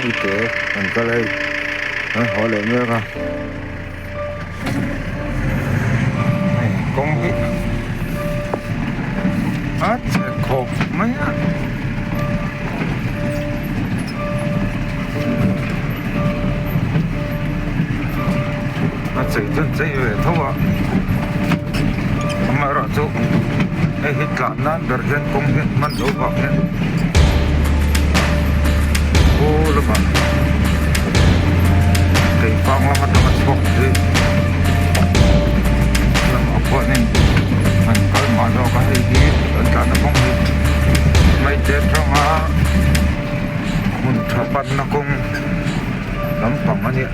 Uite an kal a hei an haw leh mek a hei kawng hi a chhe khawp mai a. A chei chu an chei ve tho a amaherawhchu hei hi tlan nan ber hian kawng hi an hman loh vang hian khaw lamah keifang lam atanga chhuak hi lamah khuanin an kal mah zawk a hei hi an tlanna kawng hi maite atanga hmun tha panna kawng. Lampang a nia.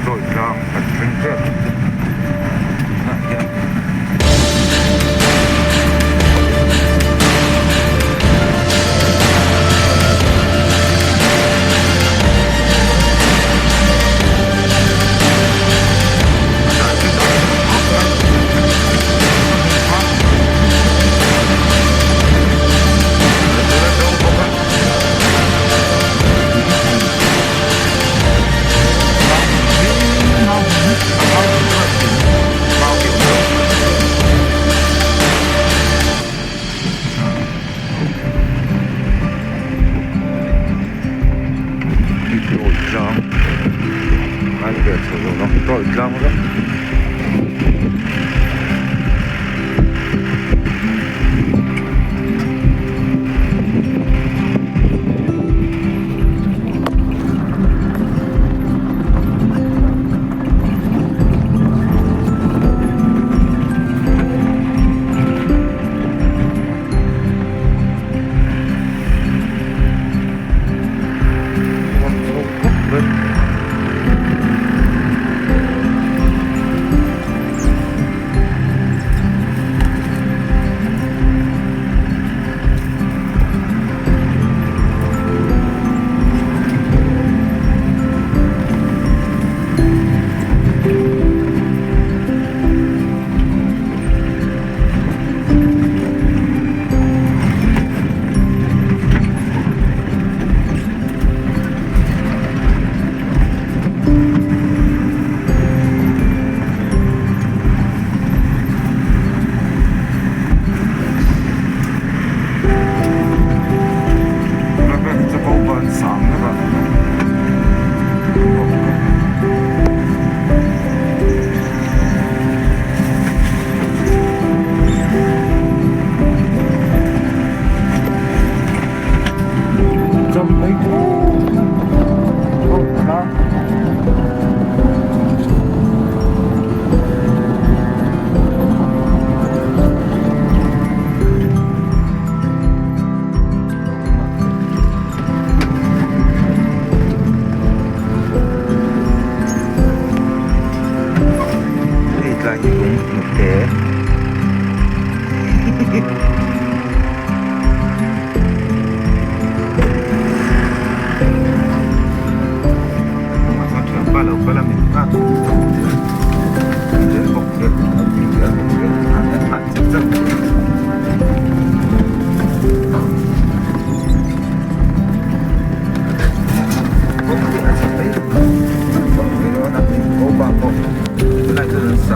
Chawi tlang kan thleng tep tunah hian.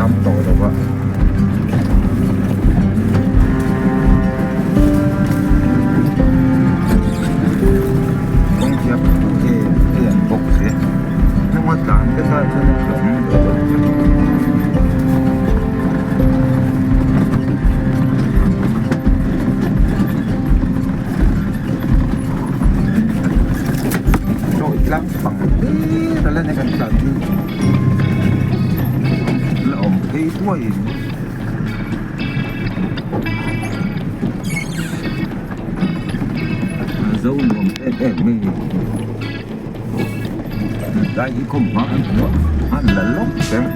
zam tawh lo a. Kawng hi a phuh em em bawk si. Hnunga tlan te kha chuan a hlawm ve deuh vek. Chawi tlang pang hlir a la ni kan tlan hi la awm phei thuai. Zo nuam em em mai ni. Lai hi khawm hma kan hmu a, a la lawk reng.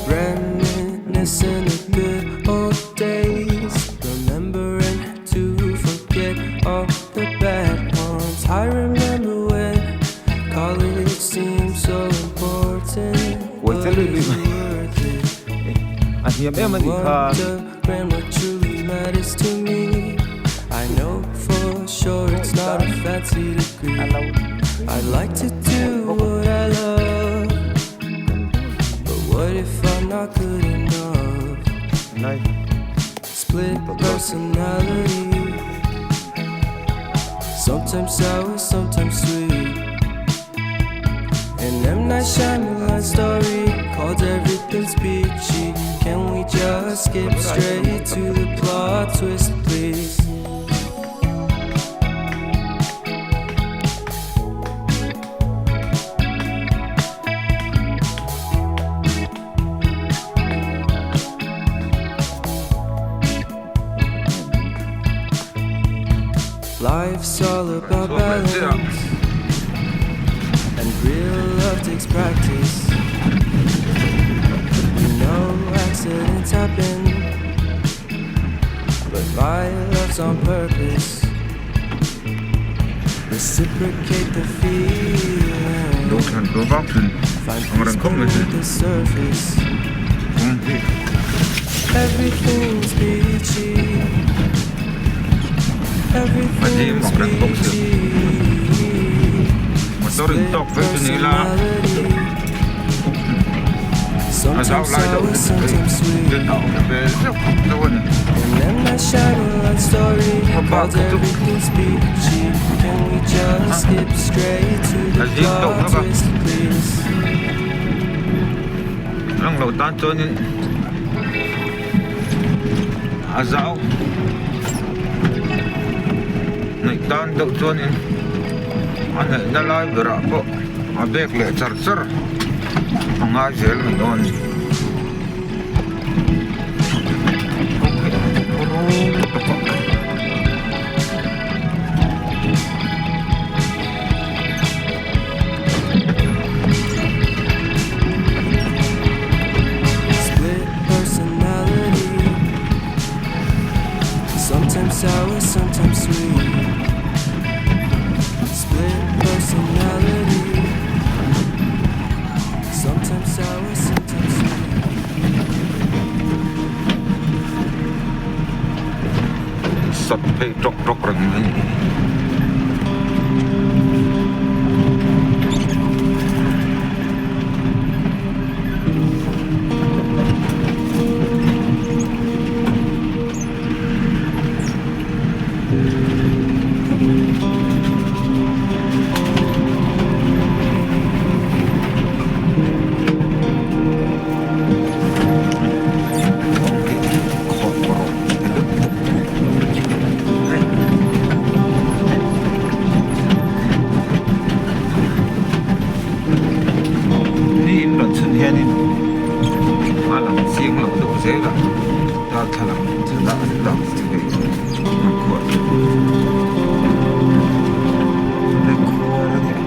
Reminiscing the good old days, remembering to forget all the bad ones. I remember when college seemed so important, but is it worth it? A hniam em a nih kha. Wondering what truly matters to me. I know for sure it's not a fancy degree. I'd like to do what I love, but what if I'm not good enough? Lai. Split personality. Sometimes sour, sometimes sweet. An M. Night Shyamalan story called Everything's Peachy. Can we just skip straight to the plot twist, please? Life's all about balance, and real love takes practice. You know accidents happen, but my love's on purpose. Reciprocate the feeling. Dawh thlan tur vak thin Find ang peace reng khawp mai beneath the surface. Kawng hi. Everything's peachy. Everything's ang reng bawk si. peachy. Motor in tawk vek chu ni ila. A zau Sometimes lai deuh sour, chu sometimes sweet. Chen a awm ve zeuh zeuh a ni. An M. Night Shyamalan story Hapa called ka chu. Everything's Peachy. Can we just skip straight to the A zing tawh plot hlawk a. twist, please? Lang lo tan chuanin a zau hnaih tan deuh chuanin a hnaihna lai berah pawh a bek leh char char a ngai zel mai dawn a ni. Split personality. Sometimes sour, sometimes sweet. Split personality. Sometimes sour, sometimes sweet. Sat phei tawk tawk reng mai a ni. Khawt rawh ti deuh bawk a ni. Ni in rawn chhun hianin a lang chiang lo deuh zel a, darthlalang chu dah an dah chu hei a khuah chu hei khuar a ni a,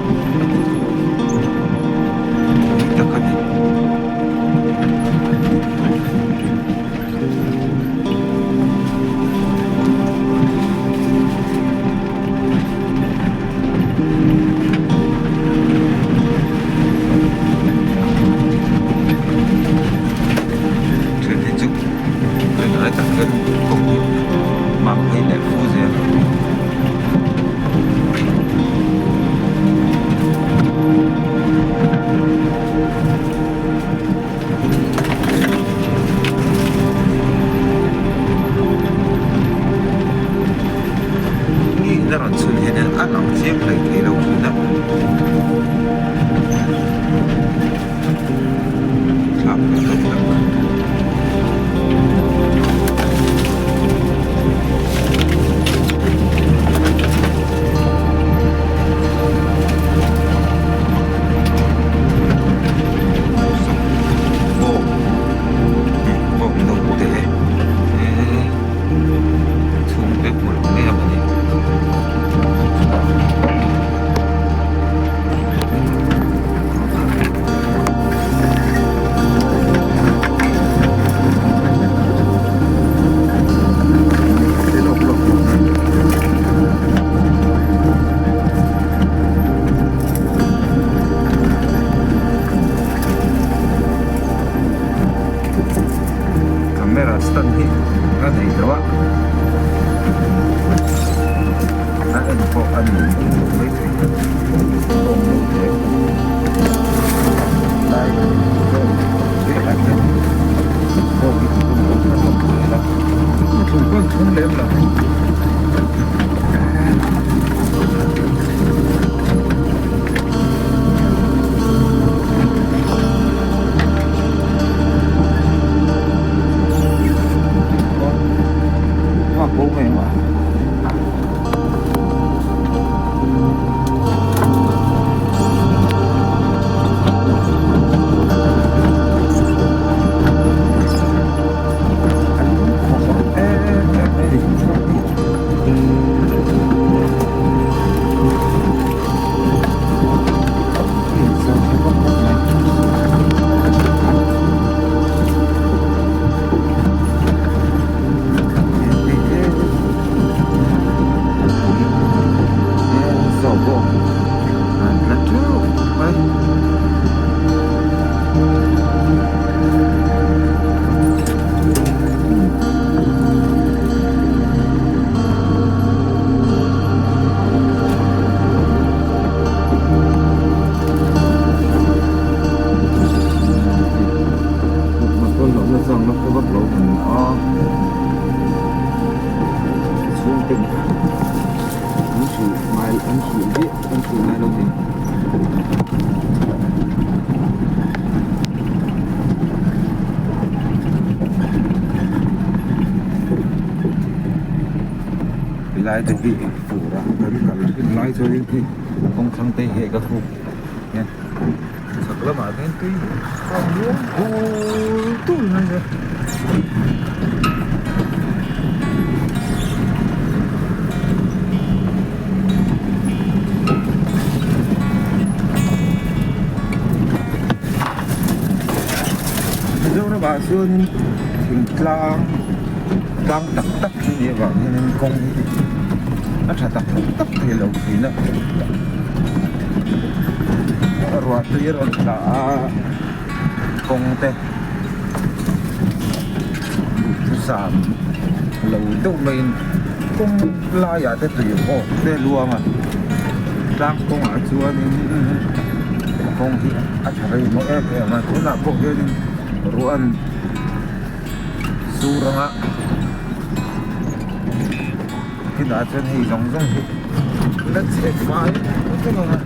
tui tak a ni. ten an hril ngai an hril viah an hril ngai lo ni. Helai te hi fur a kan kal thin lai chuanin hei kawng thlang te hi ka khuk hian chhak lamah hian tui a luang tul tul mai a. Mizoramah chuanin thingtlang tlang tak tak hi nih avang hianin kawng hi a tha tak tak thei lo thin a ruah tui a rawn tla a kawng te duhthusam lo deuh maiin kawng laiah te tui awk te luang a tlang kawngah chuanin kawng hi a tha rei maw em em a tunah pawh hianin ruah an sur anga kinah chuan hei zawng zawng hi la chhe fai vek ang a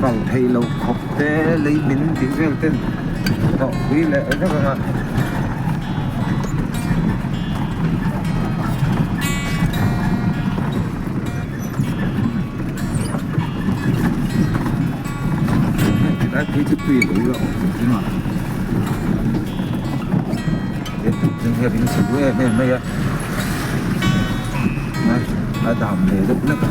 kal theih loh khawp te lei min tih vel ten hnawh pui leh vek ang a. Tilai phei chu tui a lo la awm thung a he tui hi a ring chhe duh em em mai a a dam ve deuh hlek a.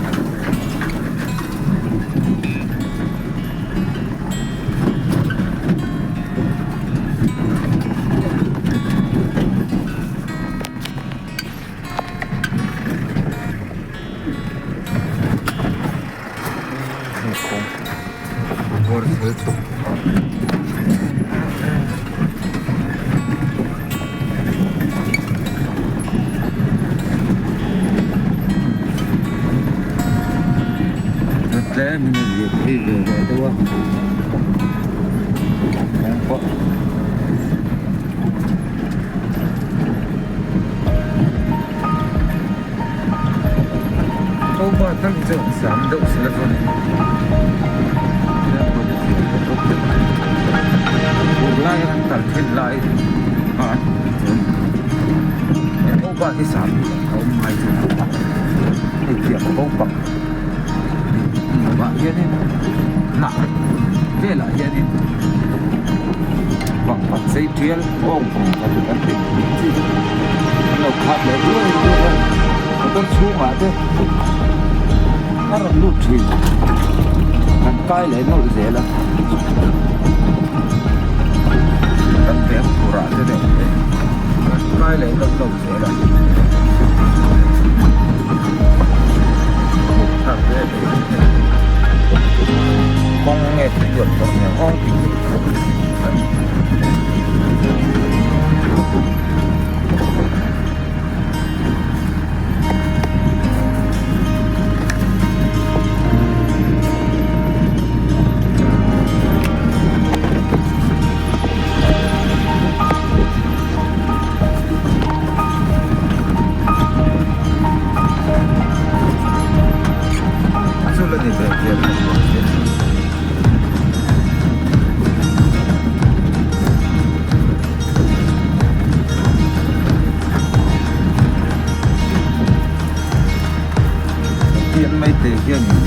Tlem in a zir phei ve leh deuh a kawng pawh. Ko pa tak hi chu sam deuh sela chuan fur lai a kan kal thin lai a chuan he ko pa hi sam a awm ngai chu hei tiang ko pa ah hianin hnah velah hianin pangpar chei tial awng pangpar kan tih chi chu an lo khap leh duai duai a motor chhungah te a rawn lut thin kan kai leh nawlh zel a kan veng turah te deuh te kan kai leh nawlh nawlh zel a. Kawng nge tui luan tawh nia aw tih a ni. Chu la ni ve ve mai bawk se. Pian mai te hianin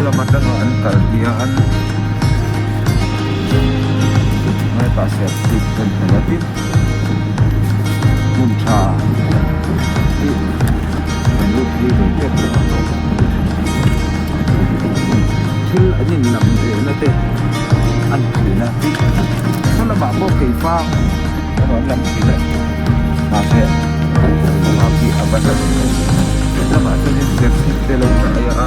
lam atanga an kal hian ngaitah serchhip kan hmu a tin hmun tha hi kan lut phei ve tep bawk a thil an inlam ve na te an thin a tin saw lamah pawh keifang emaw an lam thin a mahse thlalak hi a va hla lamah chuanin serchhip te lo hnai a.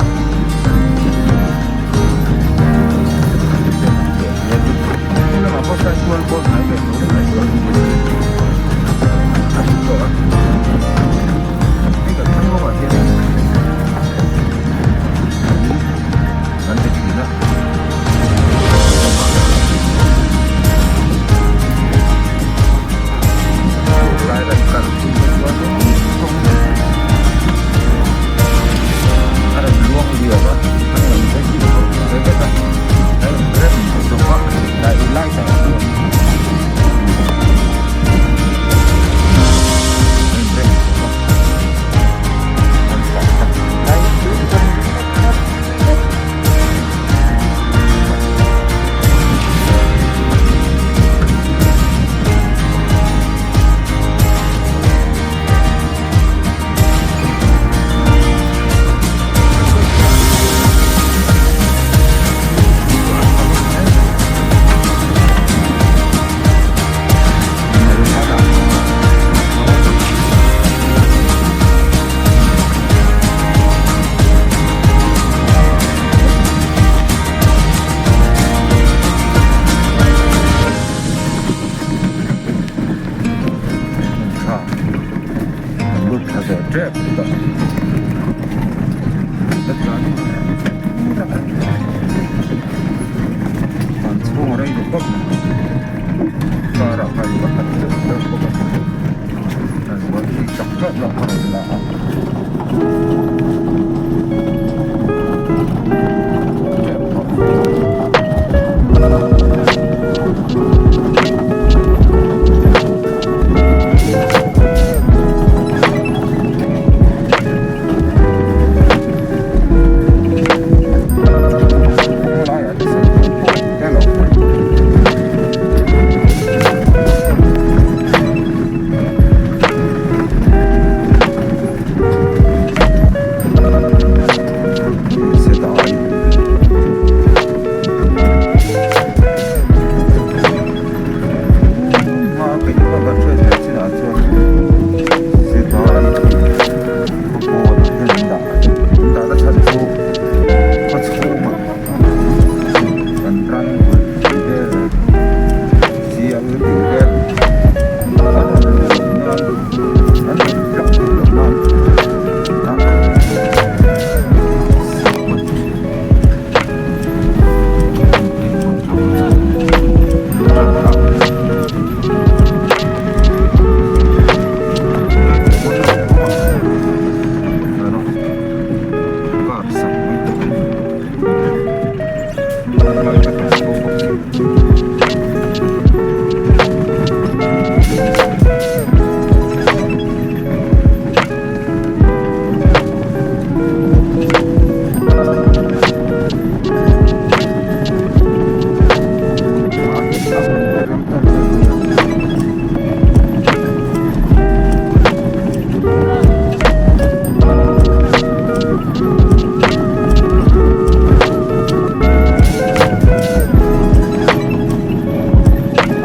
Bike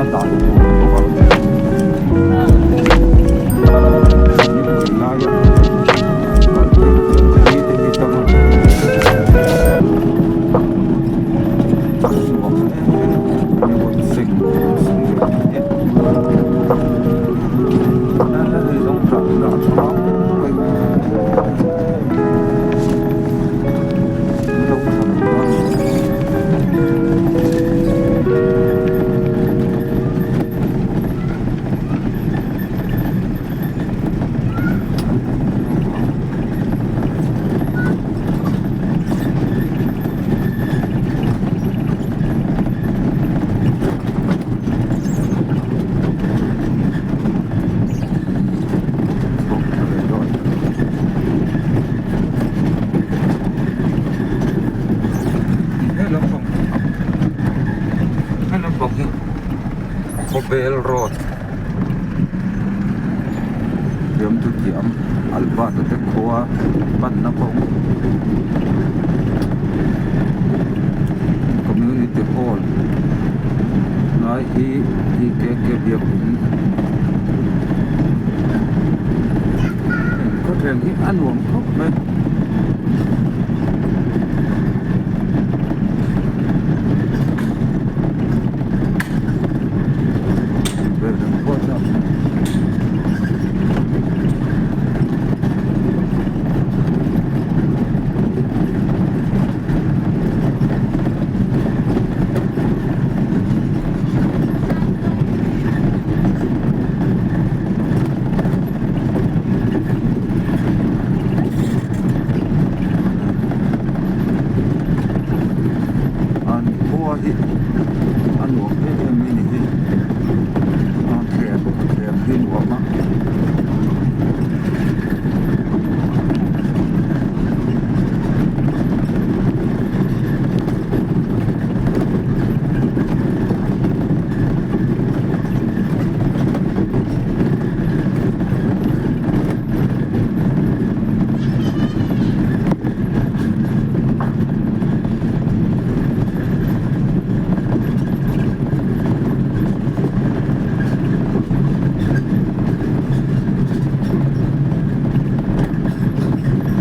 a tam tho bawk a A dan tur bawk a nipui laia kal phei chuan tui te hi tam a nuam em em a sing sing hei zawng tah dah tha mai lo tha mai dawn a ni. Khawvel road thiam chu thiam Albert-a te khua panna kawng community hall lai hi TKK biakin khawthleng hi a nuam khawp mai. An khua hi a nuam em em mai a ni hi a thlem thlem hi a nuam a.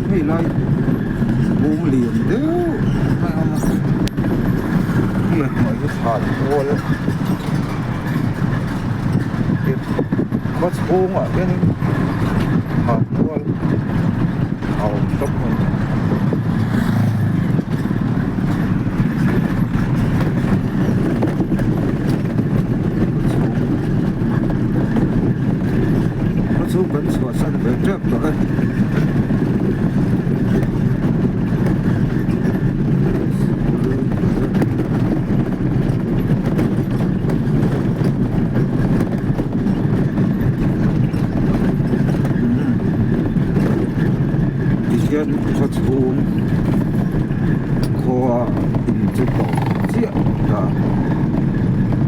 Hei lai bung lian deuh mai a awm a hei a hnuai hi thlan kual khaw chhungah hianin thlan kual a awm tawp mai. Khaw chhung kan chhuahsan ve tep tawh e. Tihian khaw chhung khua in chu tawp chiah ta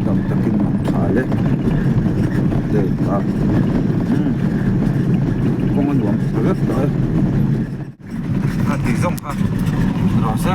tam takin mang tha le leh a kawng a nuam vek tawh e. Ka tih zawng kha rawh se.